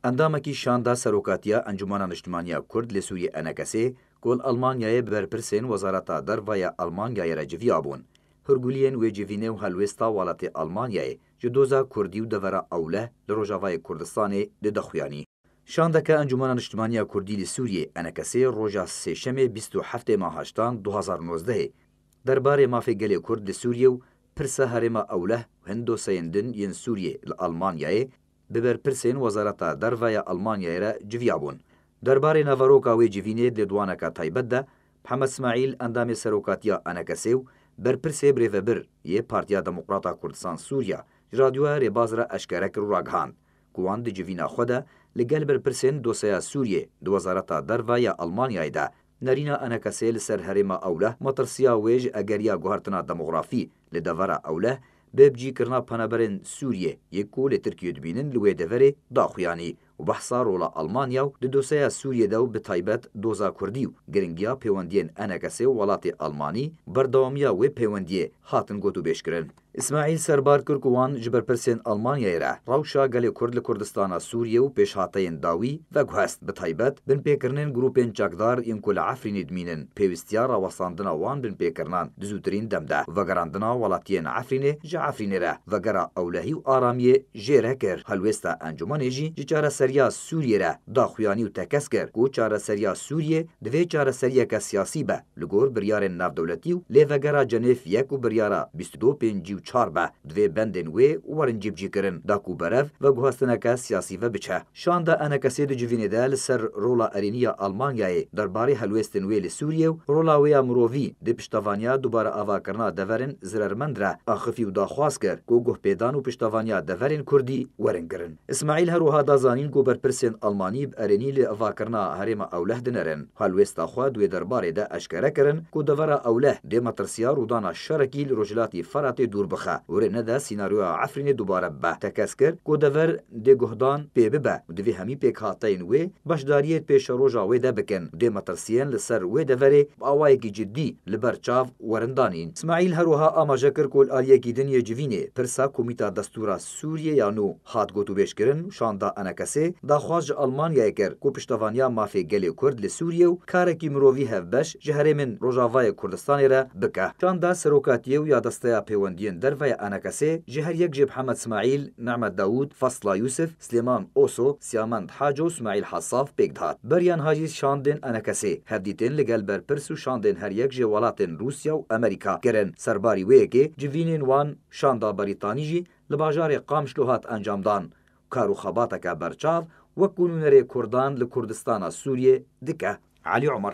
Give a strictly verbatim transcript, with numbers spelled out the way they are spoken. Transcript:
Endamekî şanda serokatiya Encûmena Niştimaniya Kurd li Sûriyê, ENKS'ê, ku li Almanyayê bi berpirsên Wezareta Derve ya Almanyayê re civiyabûn, hûrguliyên wê civînê û helwêsta welatê Almanyayê ji doza Kurdî û devera ewleh li Rojavayê Kurdistanê dide xuyanî. Şandeke Encûmena Niştimaniya Kurdî li Sûriyê, ENKS'ê, roja sêşemê bîst û heftê meha heştan du hazar nozdehê derbarê mafê gelê Kurd li Sûriyê û pirsa herêma ewleh û hin doseyên din yên Sûriyê li Almanyayê bi berpirsên Wezareta Derve ya Almanyayê re civiyabûn. Derbarê naveroka wê civînê di lêdwaneka taybet de Mihemed Smaîl, endamê serokatiya ENKS'ê û berpirsê birêvebir yê Partiya Demokrata Kurdistan Sûriya, ji Radyoya Rêbaz re eşkere kir û ragihand ku wan di civîna xwe de li gel berpirsên doseya Sûriyê di Wezareta Derve ya Almanyayê de nerîna ENKS'ê li ser herêma ewleh, metirsiya wê ji egeriya guhertina demografî li devera ewleh, bê bicîkirina penaberên Sûriyê yê ku li Tirkiyê dibînin li wê deverê daxuyanî û behsa rola Almanya û di doseya Sûriyê de û bi taybet doza Kurdî û giringiya pêwendiyên ENKS'ê û welatê Almanî, berdewamiya wê pêwendiyê hatin gotûbêjkirin. Îsmaîl serbar kir ku wan ji berpirsên Almanyayê re rewşa gelê Kurd li Kurdistana Sûriyê û pêşhateyên dawî veguhest, bi taybet binpêkirinên grûpên çekdar yên ku li Efrînê dimînin, pêwîstiya rawestandina wan binpêkirinan di zûtirîn dem de û vegerandina welatiyên Efrînê ji Efrînê re vegera ewlehî û aramiyê jê re kir. Helwêsta encûmenê jî ji çareseriya Sûriyê re daxuyanî û tekez kir ku çareseriya Sûriyê divê çareseriyeke siyasî be, li gor biryarên navdewletî û lê vegera Cenêv yek û biryara bîst û du pêncî û çar be, divê bendên wê werin cîbicîkirin, da ku berev veguhestineke siyasî ve biçe. Şanda ENKS'ê di civînê de li ser rola erênî ya Almanyayê derbarê helwêstên wê li Sûriyê û rola wê ya mirovî di piştevaniya dubare avakirina deverên zirermend re axifî û daxwaz kir ku guhpêdan û piştevaniya deverên Kurdî werin kirin. Îsmaîl her wiha da zanîn ku berpirsên Almanî bi erênî li avakirina herêma ewleh dinerin. Helwêsta xwe di wê derbarê de eşkere kirin ku devera ewleh dê metirsiya rûdana şerekî li Rojhilatî Feratê dûr bixe û rê nede sînaryoya Efrînê dubare bibe. Tekez kir ku dever dê guhdan pê bibe û divê hemî pêkhateyên wê beşdariyê di pêşeroja wê de bikin. Dê metirsiyên li ser wê deverê bi awayekî cidî li ber çav werin danîn. Îsmaîl her wiha amaje kir ku li aliyekî din yê civînê pirsa Komîta Destûra Sûriyê ya nû hat gotûbêjkirin û şanda ENKS'ê daxwaz ji Almanyayê kir ku piştevaniya mafê gelê Kurd li Sûriyê û karekî mirovî hevbeş ji herêmên Rojavayê Kurdistanê re bike. Şanda serokatiyê û ya Desteya Pêwendiyên Derve ya ENKS'ê ji her yek jê Mihemed Smaîl, Nehmet Dawûd, Fasla Yûsif, Silêman Oso, Siyamend Haco û Smaîl Hasaf pêk dihat. Beriya niha jî şandên ENKS'ê hevdîtin li gel berpirs û şandên her yek jê welatên Rûsya û Amerîka kirin. Serbarî wê yekê civînên wan şanda Berîtanî jî li bajarê Qamişlo hat encamdan. Kar û xebateke berçav wek ku nûnerê Kurdan li Kurdistana Sûriyê dike. Elî Omer.